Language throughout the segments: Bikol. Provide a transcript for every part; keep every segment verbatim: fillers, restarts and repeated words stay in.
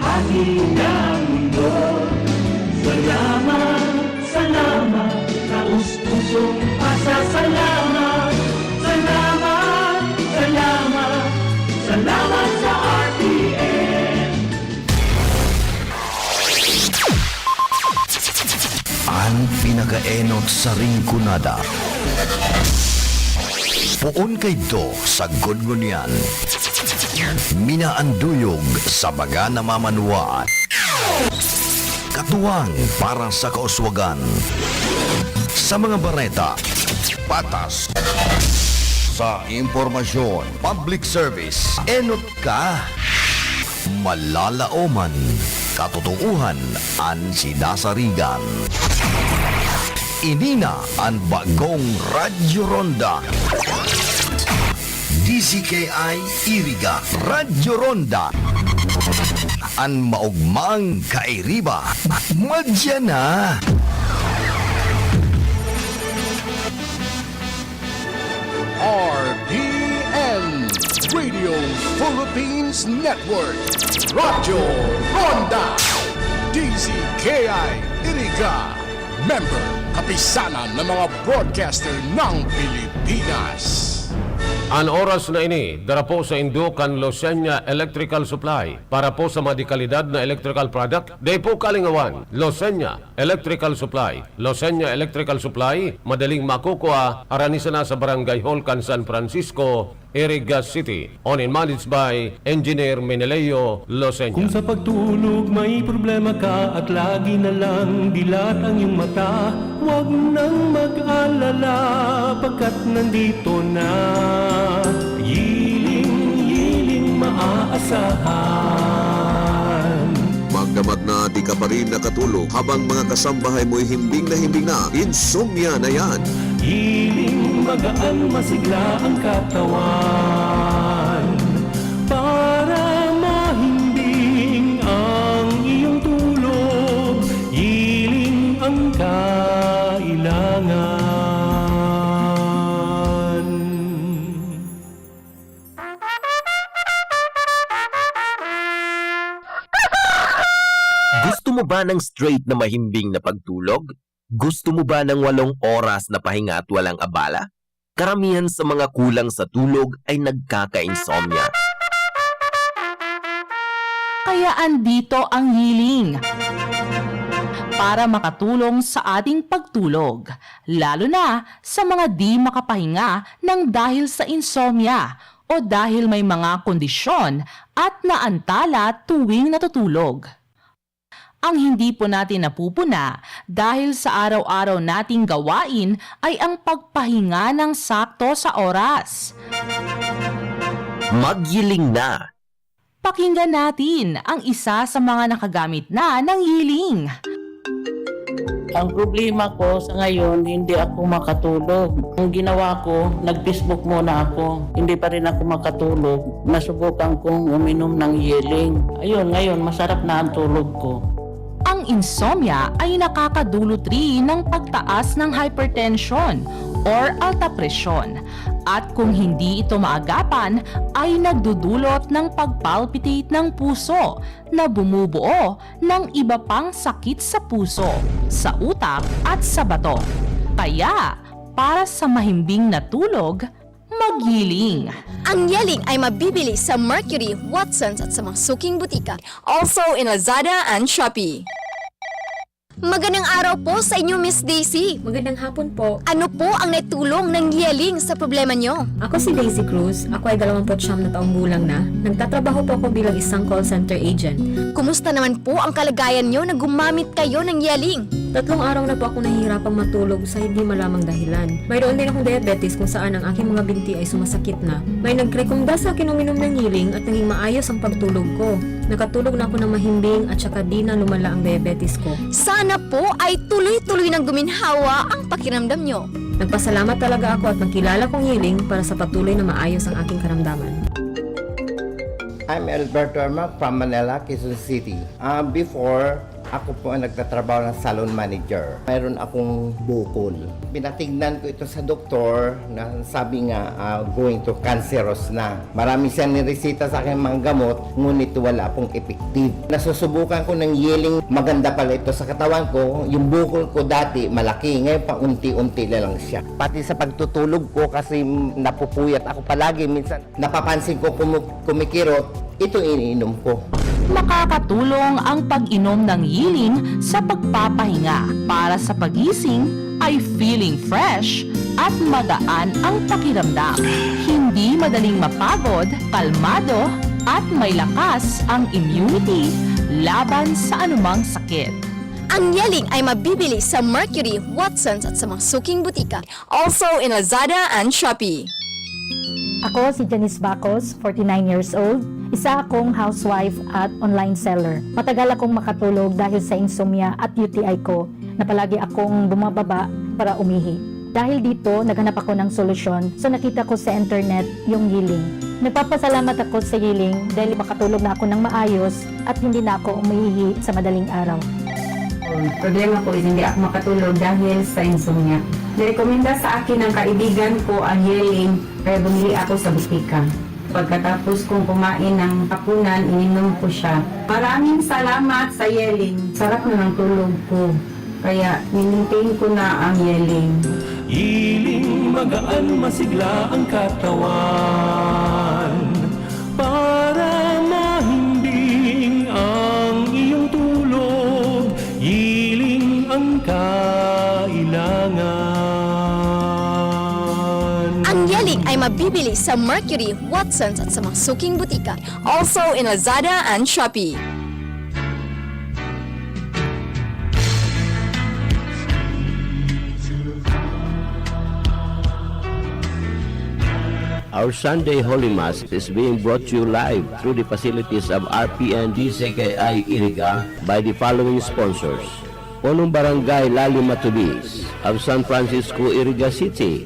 Hangin na mundo. Salamat, salamat, taos pusong pasasalamat. Salamat, salamat, salamat sa R T N. An pinakaenot sa Rinconada. Poon kaidto sagkod ngunyan. Minaanduyog sa baga na mamanwaan. Katuwang para sa kauswagan. Sa mga bareta, patas. Sa impormasyon, public service, enot ka. Malalaoman, katotoohan an sidasarigan. Ini na an bagong Radyo Ronda. D Z K I Iriga, Radyo Ronda. An maogmang kairiba, madya na. R P N, Radio Philippines Network, Radyo Ronda, D Z K I Iriga, member, kapisanan ng mga broadcaster ng Pilipinas. An oras na ini, dara po sa indo kan Losenya Electrical Supply. Para po sa mga dekalidad na electrical product, dai po kalingawan, Losenya Electrical Supply. Losenya Electrical Supply, madaling makukua, harani sana sa Barangay Hall kan San Francisco, Iriga City. Owned and managed by Engineer Meneleo Losenya. Kung sa pagtulog may problema ka at lagi na lang dilat ang iyong mata, huwag nang mag-alala, pagkat nandito na. Yiling, yiling, maaasahan. Magdamag na di ka pa rin nakatulog habang mga kasambahay mo'y himbing na himbing na, insomnia na yan. Yiling, magaan, masigla ang katawan. Para mahimbing ang iyong tulog, yiling ang kailangan. Gusto mo ba ng straight na mahimbing na pagtulog? Gusto mo ba ng walong oras na pahinga at walang abala? Karamihan sa mga kulang sa tulog ay nagkaka-insomnia. Kaya andito ang Yiling para makatulong sa ating pagtulog, lalo na sa mga di makapahinga ng dahil sa insomnia o dahil may mga kondisyon at naantala tuwing natutulog. Ang hindi po natin napupuna dahil sa araw-araw nating gawain ay ang pagpahinga ng sakto sa oras. Magyiling na! Pakinggan natin ang isa sa mga nakagamit na ng Yiling. Ang problema ko sa ngayon, hindi ako makatulog. Ang ginawa ko, nag-Facebook muna ako. Hindi pa rin ako makatulog. Nasubukan kong uminom ng Yiling. Ayun, ngayon, masarap na ang tulog ko. Ang insomnia ay nakakadulot rin ng pagtaas ng hypertension or alta presyon. At kung hindi ito maagapan, ay nagdudulot ng pagpalpitate ng puso na bumubuo ng iba pang sakit sa puso, sa utak at sa bato. Kaya, para sa mahimbing na tulog, magyiling. Ang Yiling ay mabibili sa Mercury, Watsons at sa mga suking butika. Also in Lazada and Shopee. Magandang araw po sa inyo, Miss Daisy. Magandang hapon po. Ano po ang naitulong ng Yiling sa problema nyo? Ako si Daisy Cruz. Ako ay dalawampu't siyam na taong gulang na. Nagtatrabaho po ako bilang isang call center agent. Kumusta naman po ang kalagayan nyo na gumamit kayo ng Yiling? Tatlong araw na po ako nahihirapang matulog sa hindi malamang dahilan. Mayroon din akong diabetes kung saan ang aking mga binti ay sumasakit na. May nagrekomenda sa akin uminom ng Yiling at naging maayos ang pagtulog ko. Nakatulog na ako ng mahimbing at saka di na lumala ang diabetes ko. Sana po ay tuloy-tuloy nang guminhawa ang pakiramdam nyo. Nagpasalamat talaga ako at nakilala kong Yiling para sa patuloy na maayos ang aking karamdaman. I'm Alberto Ermac from Manila, Quezon City. Uh, before, Ako po ang nagtatrabaho ng salon manager. Mayroon akong bukol. Pinatignan ko ito sa doktor na sabi nga, ah, going to cancerous na. Marami siyang nireseta sa akin mga gamot, ngunit wala pong effective. Nasusubukan ko ng Yeling, maganda pala ito sa katawan ko. Yung bukol ko dati, malaki. Ngayon, paunti-unti na lang siya. Pati sa pagtutulog ko, kasi napupuyat ako palagi. Minsan, napapansin ko kumu-, kumikirot, ito iniinom ko. Nakakatulong ang pag-inom ng Yiling sa pagpapahinga. Para sa pagising ay feeling fresh at magaan ang pakiramdam. Hindi madaling mapagod, kalmado, at may lakas ang immunity laban sa anumang sakit. Ang Yeling ay mabibili sa Mercury, Watsons at sa mga suking butika. Also in Lazada and Shopee. Ako si Janice Bacos, forty-nine years old. Isa akong housewife at online seller. Matagal akong makatulog dahil sa insomnia at U T I ko na palagi akong bumababa para umihi. Dahil dito, naghanap ako ng solusyon, so nakita ko sa internet yung Yiling. Nagpapasalamat ako sa Yiling dahil makatulog na ako ng maayos at hindi na ako umiihi sa madaling araw. Ang problema ko is hindi ako makatulog dahil sa insomnia. Nirekomenda sa akin ng kaibigan ko ang Yeling, kaya bumili ako sa butika. Pagkatapos kong kumain ng hapunan, ininom ko siya. Maraming salamat sa Yeling. Sarap na ng tulog ko. Kaya, ninintain ko na ang Yeling. Hiling magaan, masigla ang katawan para mahimbing ang iyong tulog. Hiling ang kailangan. Ang Yeling ay mabibili sa Mercury, Watsons at sa mga suking butika. Also in Lazada and Shopee. Our Sunday Holy Mass is being brought to you live through the facilities of R P N D C K I Iriga by the following sponsors: Punong Barangay Lali Matubis of San Francisco, Iriga City,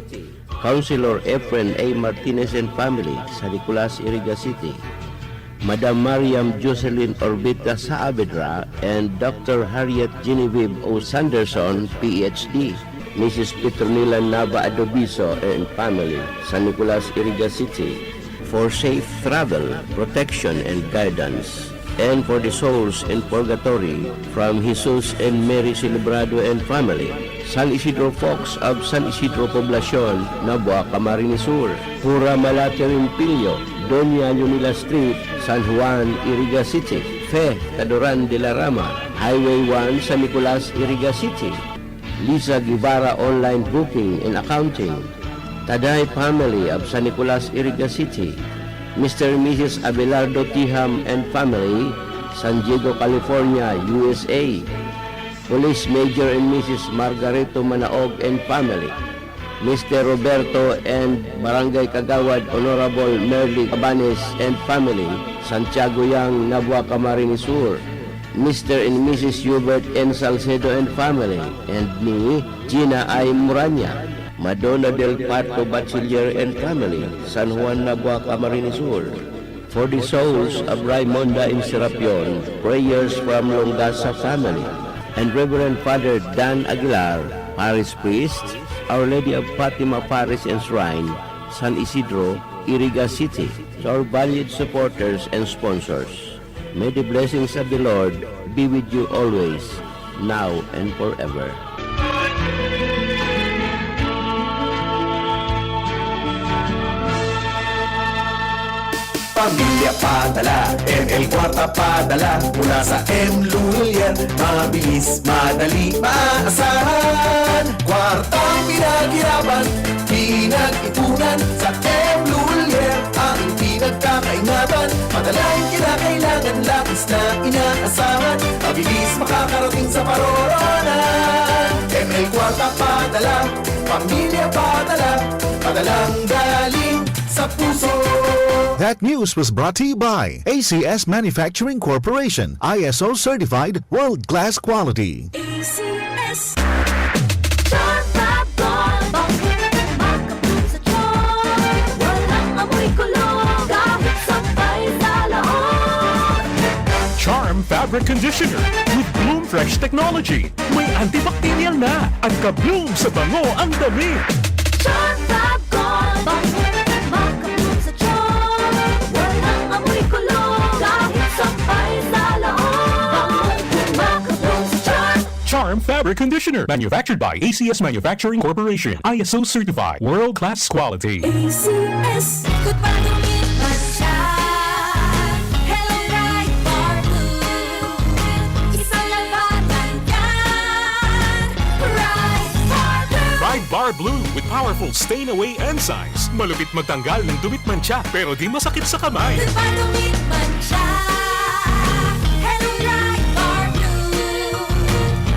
Councilor Efren A. Martinez and family, San Nicolas, Iriga City, Madam Mariam Jocelyn Orbita Saavedra and Doctor Harriet Genevieve O. Sanderson, P H D, Missus Petronila Nava Adobiso and family, San Nicolas, Iriga City, for safe travel, protection, and guidance, and for the souls in purgatory, from Jesus and Mary Celebrado and family, San Isidro Fox of San Isidro Poblacion, Nabua, Camarines Sur, Pura Malate Rimpilyo, Doña Leonila Street, San Juan, Iriga City, Fe Cadoran de la Rama, Highway one, San Nicolas, Iriga City, Lisa Guevara Online Booking and Accounting, Taday family of San Nicolas, Iriga City, Mister and Missus Abelardo Tiham and family, San Diego, California, U S A, Police Major and Missus Margarito Manaog and family, Mister Roberto and Barangay Kagawad Honorable Merly Cabanes and family, Santiago Yang, Nabua, Camarines Sur, Mister and Missus Hubert N. Salcedo and family, and ni Gina I. Muranya, Madonna del Parto Bachiller and family, San Juan, Nabua, Camarines Sur. For the souls of Raimonda and Serapion, prayers from Longasa family, and Reverend Father Dan Aguilar, Parish Priest, Our Lady of Fatima Parish and Shrine, San Isidro, Iriga City. To our valued supporters and sponsors, may the blessings of the Lord be with you always, now and forever. Pamilya Padala, M L Kwarta Padala, mula sa M Lulier, mabilis, madali, maaasahan. Kwartang pinaghirapan, pinag-ipunan, sa M Lulier ang pinagkakaingatan. Madalang kinakailangan, labis na inaasahan, mabilis makakarating sa paroroonan. M L Kwarta Padala, Pamilya Padala, padalang galing sa puso. That news was brought to you by A C S Manufacturing Corporation, I S O certified, world-class quality. A C S. Sharp Ball. Makapul sa Charm. Walang amoy kulog kahit sabay sa loob. Charm Fabric Conditioner with Bloom Fresh technology. May antibacterial na. Ang ka-bloom sa bango ang damit. Charm Fab Gold. Bango, maka-bloom sa charm. Walang amoy kulog. Kahit sampay sa loob. Bango, maka-bloom sa charm. Charm Fabric Conditioner. Manufactured by A C S Manufacturing Corporation. I S O certified. World class quality. A C S. Ikot pa, dumit pa siya. Hello, Pride Bar Blue. Isang labanan yan. Pride Bar Blue. Pride Bar Blue with powerful stain away enzymes. Malupit magtanggal ng dumit mantsa, pero di masakit sa kamay. Ikot pa, dumit pa siya. Hello, Pride Bar Blue.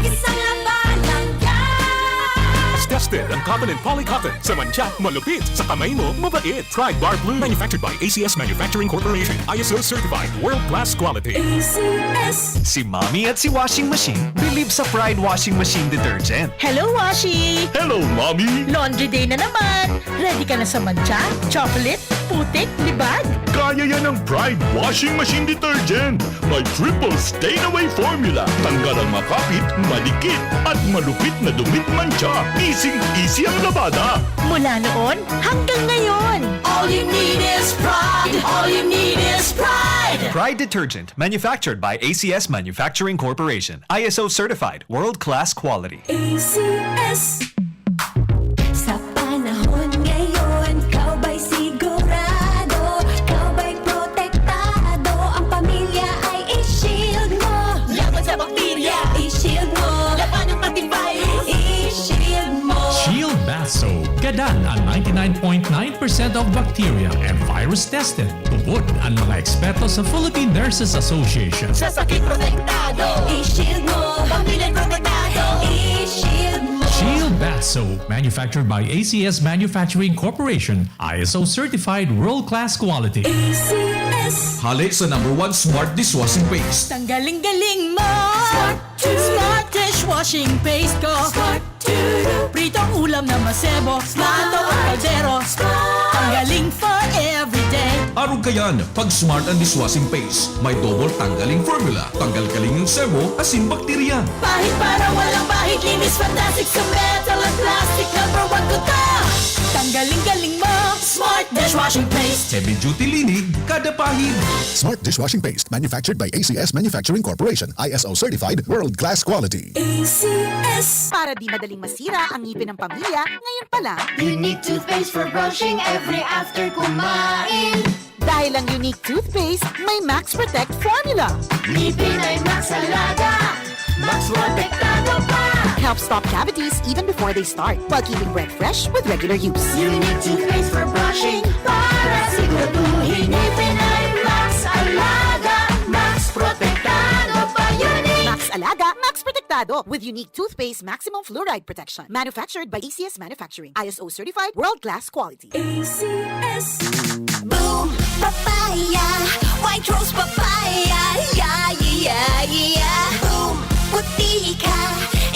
Isang labanan yan. Tested ang cotton and polycotton. Sa mantsa, malupit. Sa kamay mo, mabait. Pride Bar Blue. Manufactured by A C S Manufacturing Corporation. I S O certified. World class quality. A C S. Si Mommy at si Washing Machine believe sa Pride Washing Machine Detergent. Hello, Washi! Hello, Mommy! Laundry day na naman! Ready ka na sa mantsa, chocolate, putik, libag? Kaya yan ng Pride Washing Machine Detergent. May triple stain away formula. Tanggal ang makapit, madikit, at malupit na dumit mantsa. Easy-easy ang labada. Mula noon hanggang ngayon. All you need is Pride. All you need is Pride. Pride Detergent, manufactured by A C S Manufacturing Corporation. I S O certified, world-class quality. A C S. Sa panahon ngayon, ikaw ba'y sigurado? Ikaw ba'y protektado? Ang pamilya ay i-shield mo. Laban sa bakterya, i-shield mo. Labanan pati virus, i-shield mo. Shield Bath Soap. Gadan ang ninety-nine point nine percent of bacteria and virus tested. Tubod ang mga eksperto sa Philippine Nurses Association. Sa sakit protektado, i-shield mo. Pamilya protektado, i-shield mo. Shield Bath Soap, manufactured by A C S Manufacturing Corporation, I S O certified world-class quality. A C S. Hali sa number one smart dishwashing paste. Tanggaling-galing mo! Smart Smart dishwashing paste ko. Smart Pritong ulam na masebo. Smart ang kaldero. Tanggaling for everyday. Arog kayan, pag Smart ang dishwashing paste. May double tanggaling formula. Tanggal kaling ang sebo, asin bakterya. Pahid para walang bahid. Linis fantastic sa metal at plastic. Number one ko to. Tanggaling-galing mo. Smart dishwashing paste. Heavy duty linig, kada pahid. Smart dishwashing paste, manufactured by A C S Manufacturing Corporation, I S O certified, world class quality. A C S. Para di madaling masira ang ngipin ng pamilya, ngayon pa lang. Unique toothpaste for brushing every after kumain. Dahil ang Unique Toothpaste may Max Protect Formula. Ngipin ay Max Alaga, Max Protektado pa. Helps stop cavities even before they start, while keeping breath fresh with regular use. Unique Toothpaste for brushing, para siguraduhin ngipin ay Max Alaga, Max Protektado pa. Unique. Max Alaga, Max Protektado with Unique Toothpaste Maximum Fluoride Protection. Manufactured by A C S Manufacturing. I S O certified, world class quality. A C S. Boom Papaya, White Rose Papaya, yeah, yeah, yeah, yeah. Boom Puti ka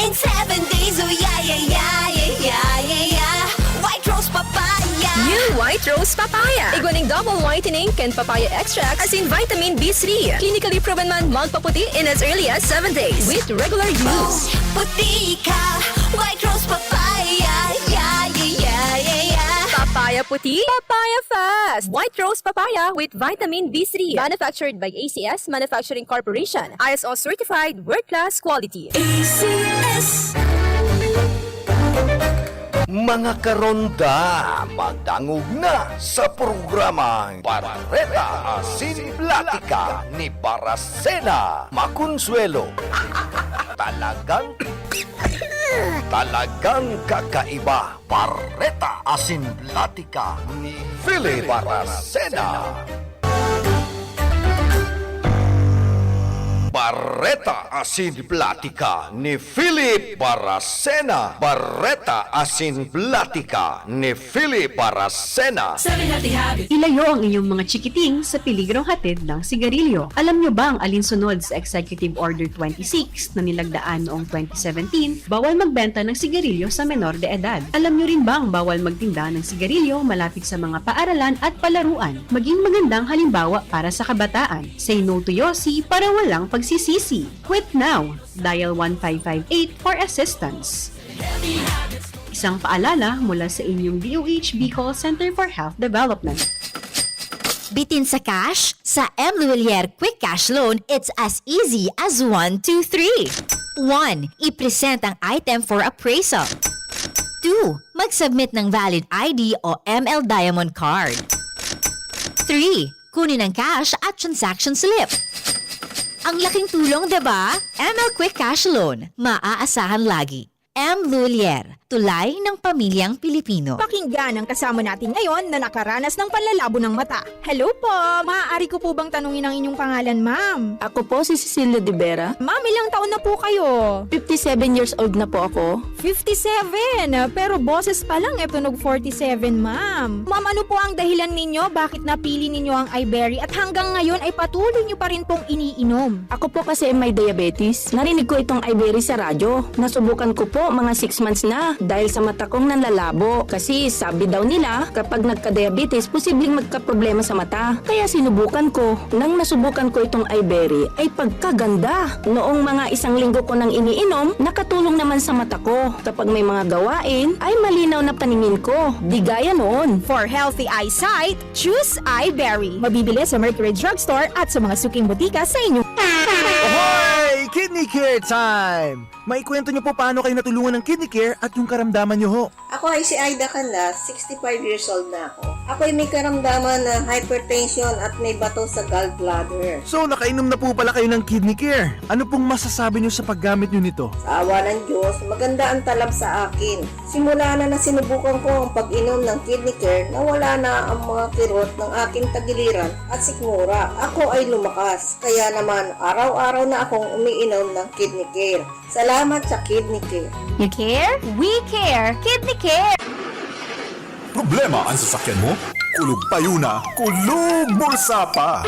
in seven days, oh yeah, yeah, yeah, yeah, yeah, yeah, yeah. White Rose Papaya. New White Rose Papaya. Igwa ning double whitening kan papaya extract asin vitamin B three. Clinically proven man magpaputi in as early as seven days with regular use. Boom Puti ka, White Rose Papaya, yeah, yeah, yeah, yeah, yeah. Papaya puti, papaya fast. White Rose Papaya with vitamin B three. Manufactured by A C S Manufacturing Corporation. I S O certified, world-class quality. A C S. Mga karonda, magdangog na sa programang Bareta Asin Platika ni Barasena Maconsuelo. Talagang, talagang kakaiba. Bareta Asin Platika ni Philip Baracena. Bareta Asin Platika ni Philip Baracena. Bareta Asin Platika ni Philip Baracena. Seven Healthy Habits. Ilayo ang inyong mga chikiting sa peligrong hatid ng sigarilyo. Alam nyo bang alinsunod sa Executive Order twenty-six na nilagdaan noong twenty seventeen, bawal magbenta ng sigarilyo sa menor de edad? Alam nyo rin bang bawal magtinda ng sigarilyo malapit sa mga paaralan at palaruan? Maging magandang halimbawa para sa kabataan. Say no to yosi para walang pagsi- C C, quit now. Dial one five five eight for assistance. Isang paalala mula sa inyong D O H Bicol Center for Health Development. Bitin sa cash? Sa M Luwilier Quick Cash Loan, it's as easy as one, two, three. One, i-present ang item for appraisal. Two, mag-submit ng valid I D o M L Diamond Card. Three, kunin ang cash at transaction slip. Ang laking tulong, di ba? M L Quick Cash Loan, maaasahan lagi. M Luwilier, tulay ng pamilyang Pilipino. Pakinggan ang kasama natin ngayon na nakaranas ng panlalabo ng mata. Hello po! Maaari ko po bang tanungin ang inyong pangalan, ma'am? Ako po si Cecilia de Vera. Ma'am, ilang taon na po kayo? Fifty-seven years old na po ako. Fifty-seven? Pero boses pa lang e tunog forty-seven, ma'am. Ma'am, ano po ang dahilan ninyo bakit napili ninyo ang Iberry at hanggang ngayon ay patuloy nyo pa rin pong iniinom? Ako po kasi may diabetes. Narinig ko itong Iberry sa radyo. Nasubukan ko po mga six months na dahil sa mata kong nanlalabo. Kasi sabi daw nila, kapag nagka-diabetes, posibleng magkaproblema sa mata. Kaya sinubukan ko. Nang nasubukan ko itong Iberry, ay pagkaganda! Noong mga isang linggo ko nang iniinom, nakatulong naman sa mata ko. Kapag may mga gawain, ay malinaw na paningin ko. Di gaya noon. For healthy eyesight, choose Iberry. Mabibili sa Mercury Drugstore at sa mga suking botika sa inyong Hoy! Kidney Care Time! Maikwento niyo po paano kayo natulungan ng Kidney Care at yung karamdaman niyo ho. Ako ay si Aida Canlas, sixty-five years old na ako. Ako'y may karamdaman na hypertension at may bato sa gallbladder. So, nakainom na po pala kayo ng Kidney Care. Ano pong masasabi niyo sa paggamit niyo nito? Sa awa ng Diyos, maganda ang talab sa akin. Simula na nasinubukan ko ang pag-inom ng Kidney Care, nawala na ang mga kirot ng aking tagiliran at sikmura. Ako ay lumakas. Kaya naman, araw-araw na akong umiinom ng Kidney Care. Salamat sa Kidney Care. You care? We care! Kidney Care! Problema an sasakyan mo? Kulog payo na, kulog bulsa pa!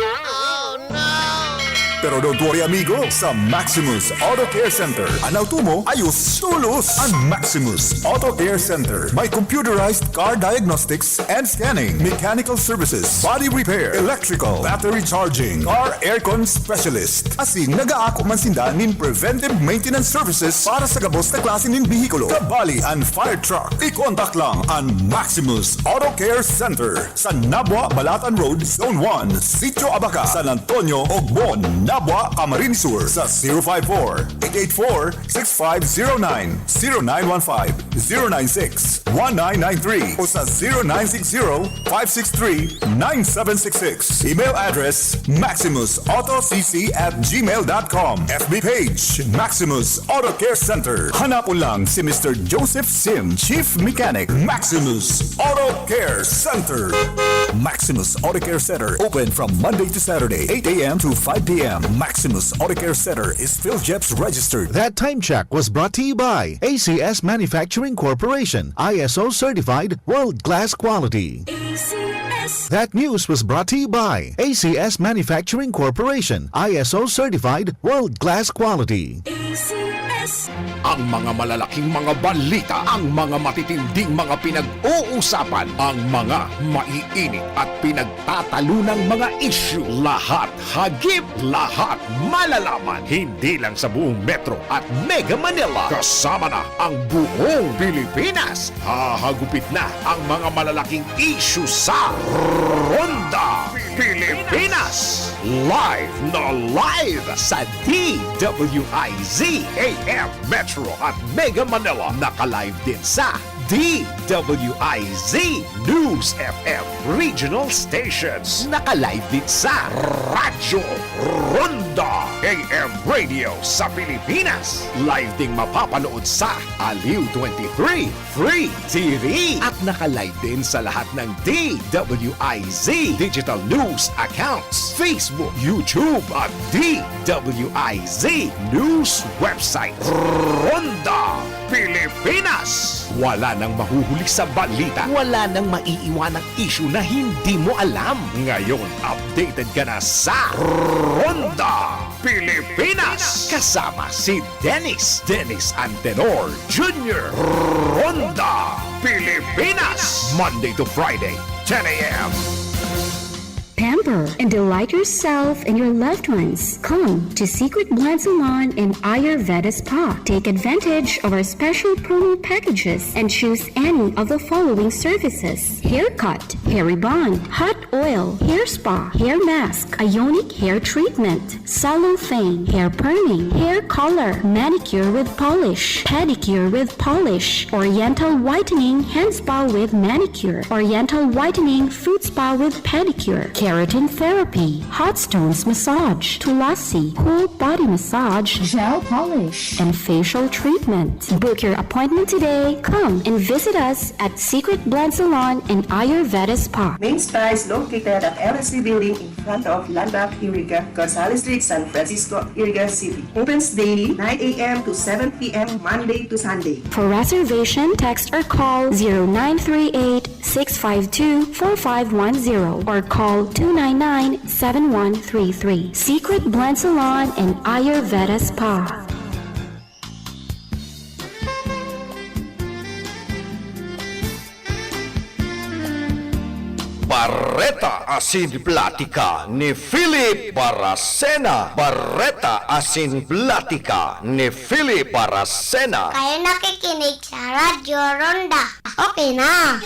Pero don't worry amigo, sa Maximus Auto Care Center, an auto mo ayos tolos! An Maximus Auto Care Center may computerized car diagnostics and scanning, mechanical services, body repair, electrical, battery charging, car aircon specialist, asin nagaako man sinda nin preventive maintenance services para sa gabos na klase nin behikulo, kabali an fire truck. I-contact lang an Maximus Auto Care Center sa Nabua, Balatan Road, Zone one, Sitio Abaca, San Antonio, Ogbon, Nabua, Camarines Sur sa zero five four, eight eight four, six five zero nine, zero nine one five, zero nine six, one nine nine three o sa zero nine six zero, five six three, nine seven six six. Email address, maximus auto c c at gmail dot com. F B page, Maximus Auto Care Center. Hanapon lang si Mister Joseph Sim, Chief Mechanic, Maximus Auto Care Center. Maximus Auto Care Center, open from Monday to Saturday, eight a m to five p m. Maximus Auto Care Center is PhilGEPS registered. That time check was brought to you by A C S Manufacturing Corporation, I S O certified, world-class quality. That news was brought to you by A C S Manufacturing Corporation, I S O certified, world-class quality. Ang mga malalaking mga balita, ang mga matitinding mga pinag-uusapan, ang mga maiinit at pinagtatalunang mga isyu, lahat hagip, lahat malalaman. Hindi lang sa buong Metro at Mega Manila, kasama na ang buong Pilipinas. Hahagupit na ang mga malalaking isyu sa Ronda Pilipinas. Live na live sa D W I Z A M Metro at Mega Manila. Naka-live din sa D W I Z News F M Regional Stations. Naka-live din sa Radyo Ronda A M Radio sa Pilipinas. Live ding mapapanood sa Aliw twenty-three Free T V. At naka-live din sa lahat ng D W I Z digital news accounts, Facebook, YouTube at D W I Z news website. Ronda Pilipinas! Wala nang mahuhuli sa balita, wala nang maiiwanang isyu na hindi mo alam. Ngayon, updated ka na sa Ronda Pilipinas! Kasama si Dennis, Dennis Antenor Junior Ronda Pilipinas! Monday to Friday, ten a m. Emperor, and delight yourself and your loved ones. Come to Secret Blend Salon and Ayurveda Spa. Take advantage of our special promo packages and choose any of the following services: haircut, hair rebond, hot oil, hair spa, hair mask, ionic hair treatment, salon feng, hair perming, hair color, manicure with polish, pedicure with polish, oriental whitening hand spa with manicure, oriental whitening foot spa with pedicure, keratin therapy, hot stones massage, tulasi, whole body massage, gel polish, and facial treatment. Book your appointment today. Come and visit us at Secret Blend Salon and Ayurveda Spa. Main Spa is located at L S C Building in front of Landmark Iriga, Gonzales Street, San Francisco, Iriga City. Opens daily, nine a m to seven p m, Monday to Sunday. For reservation, text or call zero nine three eight, six five two, four five one zero or call two nine nine, seven one three three. Secret Blend Salon and Ayurveda Spa. Bareta asin Platika ni Philip Baracena. Bareta asin Platika ni Philip Baracena. Kayo nakikinig sa Radyo Ronda. Okay na.